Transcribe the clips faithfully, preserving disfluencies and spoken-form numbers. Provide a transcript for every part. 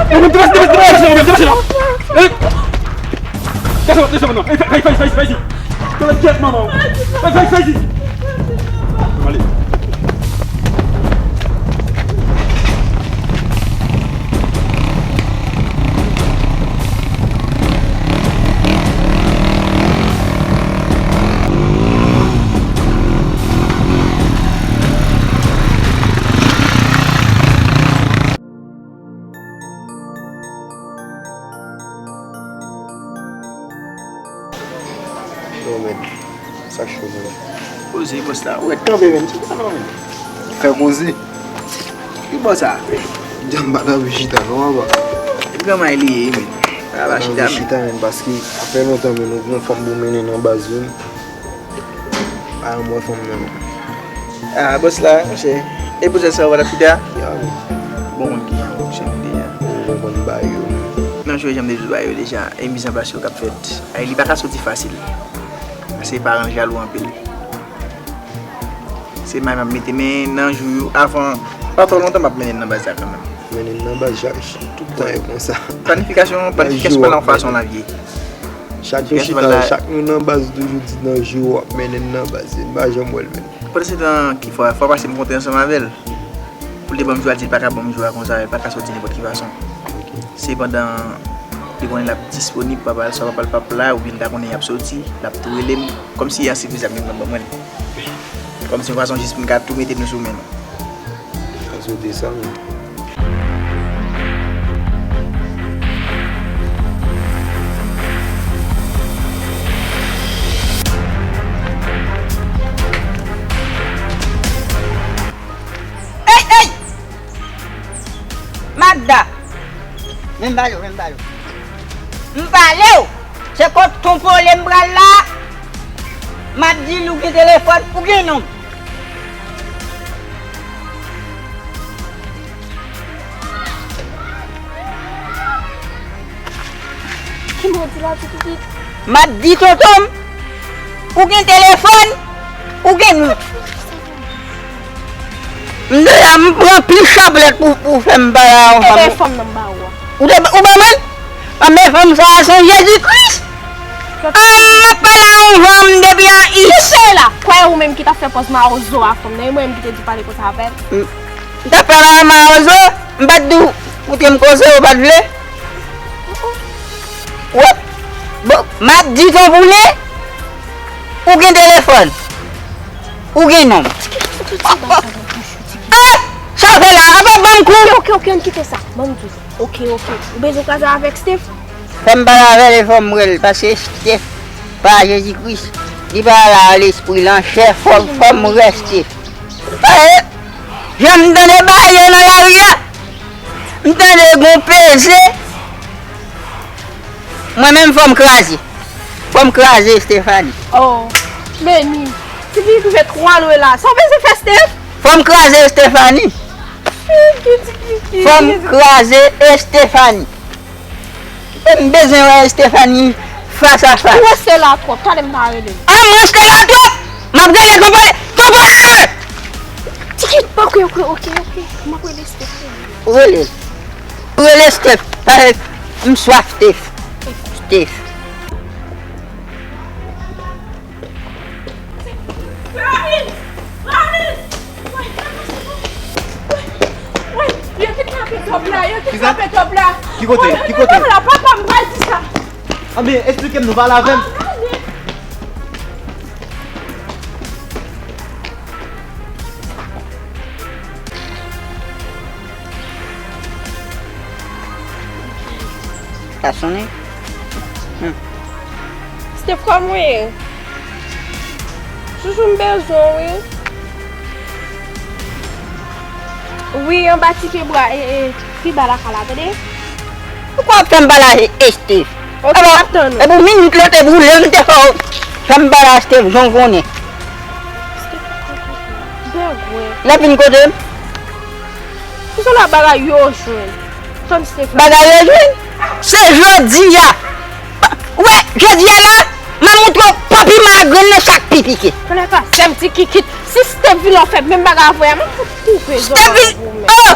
Desann, desann, desann, desann, desann. Desann, desann, desann. Fè, fè, fè, fè, fè. Fè, fè, fè. Yo, men, sa cho, men. Poze, bòs la. Ou ret kanpe, men. Sou pa non, men. Fè koze. Ki bò sa? Djanm pa t anvi chita, non, papa. Granmay li ye, men. Ala chita, men. Chita, men, paske sa fè lontan, men, nou gen yon fanm pou mennen nan baz, men. Pa yon mwen fanm nan. Ah, bòs la, monchè. E pou sa, sa w pa t ap chita? Ya, wi. Bon, moun ki jan fonksyone deja. Ou konprann ba yo. Non, jwe jan m te di w ba yo deja. E mizanplas yo k ap fèt. Ay, li pa ka soti fasil. Se paran l jalou anpil. Se may m ap mete, men nan jou yo, avan, pa twò lontan m ap mennen l nan baz la kanmenm. Mennen l nan baz, chak, tout tan e konsa. Planifikasyon, planifikasyon pa nan yon fason la vye. Chak yo chita, chak nou nan baz toujou di nan jou w ap mennen n nan baz, e m pa janm wè l menm. Pandan se tan ki fwa, fwa pase m kontre ansanm avè l. Pou l te ban m jou a, di l pa ka ban m jou a konsa, li pa ka soti nenpòt ki fason. Se pandan li konnen l ap disponib, papa l, swa papa l p ap la, oubyen l ka konnen y ap soti, l ap tou rele m, kòmsi y a sipriz l ap gen pou l ban mwen l. Kòmsi yon fason jis pou m ka tou mete nou sou men nou. Sa sou de sa, wi. Ey, ey! Magda! Men m pale w, men m pale w. M pale w! Se kot tonpole m pral la, m ap di l ou gen telefòn, ou gen nonm. Ki mò w di la, ti pitit? M ap di tonton m, ou gen telefòn, ou gen nonm. M deja m pran plis chaplèt pou, pou fè m pale a yon fanm. Ebyen, fanm nan m ba ou a. Ou te, ou ban mwen? Anben fanm sa a se Jezi Kris. Ah, m ap pale a yon fanm depi an i. Kouche la. Kwè ou menm ki t ap fè pòz mawozo a fanm nan, e mwen menm ki te di w pale konsa avè l. M, m t ap pale a yon mawozo, m pa t di w koute m koze, ou pa t vle. Wè, bon, m ap di tonton w, ou gen telefòn, ou gen nonm. Ah, sa w fè la, apa ban m kou. Ok, ok, ok, ann kite sa. Ban m di w. Ok, ok. Ou bezwen kwaze avèk Steph? Fò m pale avè l e fò m wè l, paske Steph pa Jezi Kris. Li pa la lespri l an chè, fò, fò m wè Steph. Paske jan m tande bagay yo nan lari a, m tande gon peze. Mwen menm fò m kraze. Fò m kraze Stephanie. Oh, Beni. Ti fi rive twa lwe la. Sa w bezwen fè Steph? Fò m kraze Stephanie. Fò m kraze Estefani. E m bezwen wè Estefani fas a fas. Ou reste la twòp, talè m ta rele l. A m reste la twòp? M ap rele tonpole, tonpole! Tiki, ok, ok, ok, ok. M ap rele Steph. Rele l. Rele Steph. Paske m swaf Steph. Steph. Ranis! Ranis! Woy, woy, woy, yo kidnape Tòb la, yo kidnape Tòb la. Ki kote? Ki kote? Tòb la, papa m pa di sa. Anben, esplike m non, pale avè m. Sa sonnen? Hmm. Steph, kòman w ye? Chouchou, m bezwen w, wi. Wi, anba ti pye bwa, e, e, pi ba lakay la, tande? Poukwa w ap fè m pale a Steph? Ok, m ap tann ou. Epi minit la te boule, m te fè w fè m pale a Steph, jan w konnen. Steph, bègwè. L ap vin kote m? Poukisa w la bagay yo jwenn? Tann Steph. Bagay yo jwenn? Se jodi a. Ou wè, jodi a la, m a montre w pa piman ak grenn nan chak pi pike. Kòlè pa sèm ti kikit. Si Steph vin la w fè menm bagay avè a, m ap fout koupe zòrèy ou menm. Oh!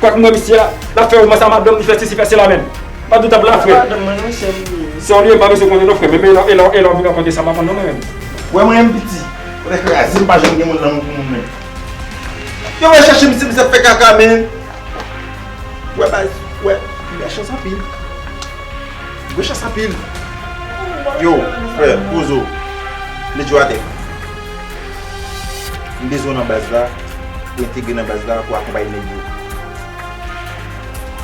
Kwak m wè misye a, l ap fè womans a madanm li, fè sesi, fè sela menm. Pa dout ap la, frè. Madanm mwen, non, sè m li ye. Sè w li ye, m pa bezwen konnen non, frè. Men, men, e lè, e lè w vin rankontre sa, m pa konn non, mwen menm. Wè mwen menm piti. Kote kraze, m pa janm gen moun lanmou pou moun menm. Yo, wè chache misye, misye ap fè kaka, men. Wè, baz, wè. Li gen chans anpil. Gen chans anpil. Yo, frè, poze w. Met je w atè. M bezwen w nan baz la, pou entegre nan baz la, pou akonpaye nèg yo.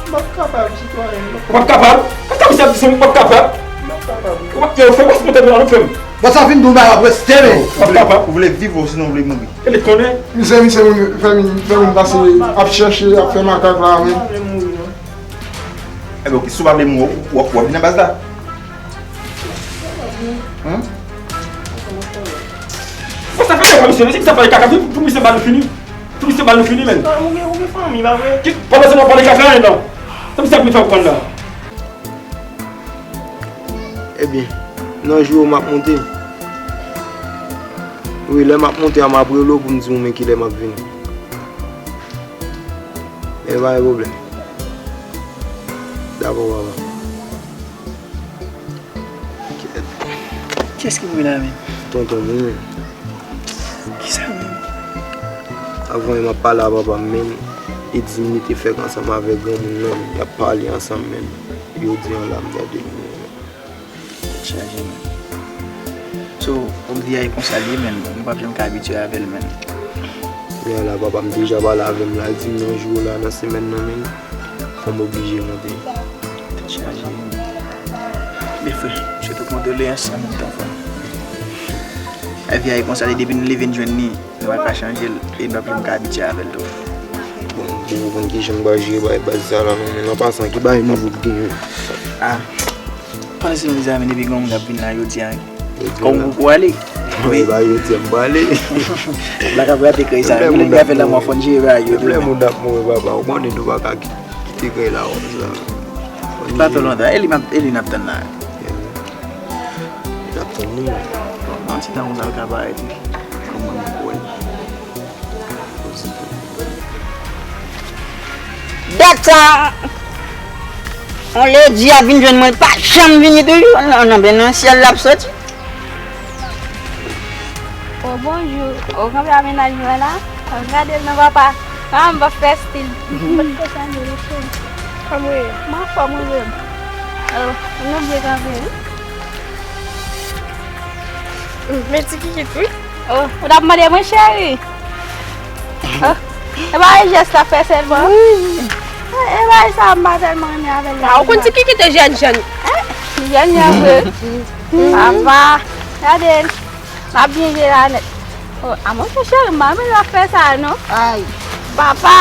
M p ap kapab, sitwayen. Ou p ap kapab? Kòman sa, misye ap di sa, ou p ap kapab? M p ap kapab. Ou p ap, yo, fè w monte pou la, nou fè m. Bon, sa fin di w bagay ap reste, men. Ou p ap kapab. Ou vle viv, ou sinon ou vle mouri. E li konnen. Misye, misye, moun, fè moun, fè moun pase, ap chèche, ap fè makak la, men. M pa vle mouri, non. Ebyen, ok, si w pa vle mouri, w ap, w ap vin nan baz la. Hum? Bon, sa fè de fwa, misye, si misye pale kaka, pou, pou misye ba nou fini. Pou misye ba nou fini, men. Ou gen, ou gen fanmi, pa vre? Ki, pandan se nan pale kaka, non. Sa misye ap fè w konn la? Ebyen, nan jou yo m ap monte. Wi, lè m ap monte a, m ap rele w pou m di w men kilè m ap vini. E pa gen pwoblèm. Dakò, papa. Kiyès ki mouri la menm? Tonton mwen menm. Kisa menm? Avan yè m ap pale a papa m menm, e di m li te fèk ansanm avèk granmoun nan, y ap pale ansanm menm. Jodi an la m gade l menm. Tèt chaje menm. So, fòk vi a e konsa l ye menm, nou p ap janm ka abitye avè l menm. Lè a la papa m deja pale avè m la, di m nan jou la, nan semèn nan menm, fò m oblije monte. Tèt chaje. Men frè, m swete w kondoleyans an menm tan frè. Lavi a e konsa li, depi n leve n jwenn li, nou pa ka chanje l, e nou p ap janm ka abitye avè l tou. Bon, m poko konn kijan m pral jere bagay baz sa la non, men an pasan, ki bagay nouvo k genyen? Ah, pandan se yon mezanmi depi gen yon moun k ap vin la jodi a. Kòm ou poko ale. Wi, ba yo di m pale. Blag ap rate krèy sa. Menm lè n ka fè lanmou fò n jere bagay yo tou. Menm lè moun ap mouri papa, ou konnen nou pa ka kite krèy la konsa. Pa twò lontan. E li m ap, e li n ap tann la. N ap tann li. Bon, yon ti tan konsa l ka parèt wi. Kòm mwen m ap wè l. Dat sa, yon ledi ap vin jwenn mwen, l pa janm vini toujou. Non, non, ben nan syèl l ap soti. O bonjou. O kanpe a mennaj mwen la. O gade l non papa. Papa m p ap fè stil. Mwen te salye li cheri. Kòman w ye? M anfòm wi menm. O, nou byen kanpe wi. Men ti kikit wi. O, ou t ap mande mwen cheri? O, e pa yon jès l ap fè sèlman. Wi. E bagay sa a m pa tèlman renmen avè l la. A, ou konn ti kikit e jèn jèn. Jèn jan vre. Papa, gade l. L ap byen jere la nèt. O, a monchè cheri, m pa renmen l ap fè sa non. Ay. Papa.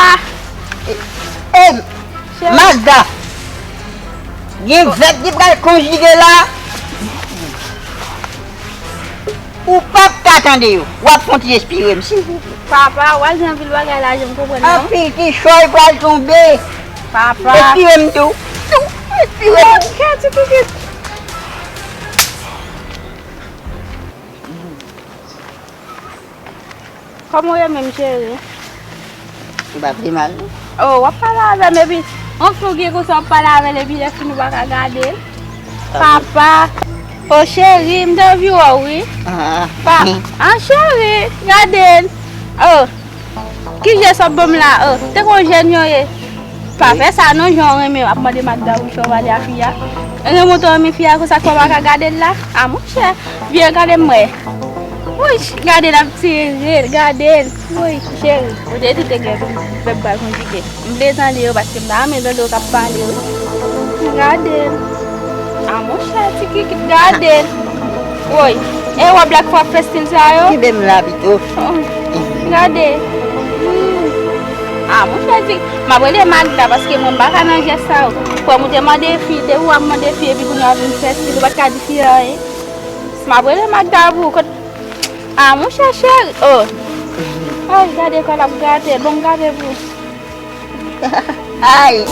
E, e, Cheri. Magda. Gen vèb ki pral konjige la. Ou p ap ka tande yo. W ap fon ti respire m, silvouplè. Papa, w al gen anpil bagay la, jan m konprann non. Anpil kichòy pral tonbe. Papa. Respire m tou. Tou, respire m. Ok, ti kikit. Kòman w ye menm, cheri? M pa pi mal non. O, w ap pale avè m epi yon fi w gen konsa w ap pale avè l epi lè fini w pa ka gade l. Papa. O, cheri, m te anvi wè w wi. Ah. Pa, ah, cheri, gade l. O, ki jès w ap ban m la? O, te kon jèn yo ye. Pa fè sa non, jan w renmen ap mande Magda pou fè w pale a fi a. Renmen w renmen fi a konsa k fè w pa ka gade l la? A monchè, byen gade m wè. Wouch, gade l ap tire l, gade l. Woy, cheri, ou te di te gen vèb pral konjige. M vle tande yo paske m ta renmen tande yo k ap pale yo. Gade l. A monchè, ti kikit, gade l. Woy, e wòb la k fè w ap fè stil sa yo? Kenbe m la pito. Oh, gade. Hmm. A monchè, ti, m ap rele Magda paske mwen m pa ka nan jès sa yo. Frè m ou te mande fi, te ou ap mande fi epi kounye a w ap vin fè stil, ou pa t ka di fi anyen. M ap rele Magda pou ou, kot A, monchè cheri. Oh. Ay, gade kò l ap grate. Bon, m gade pou. Ay.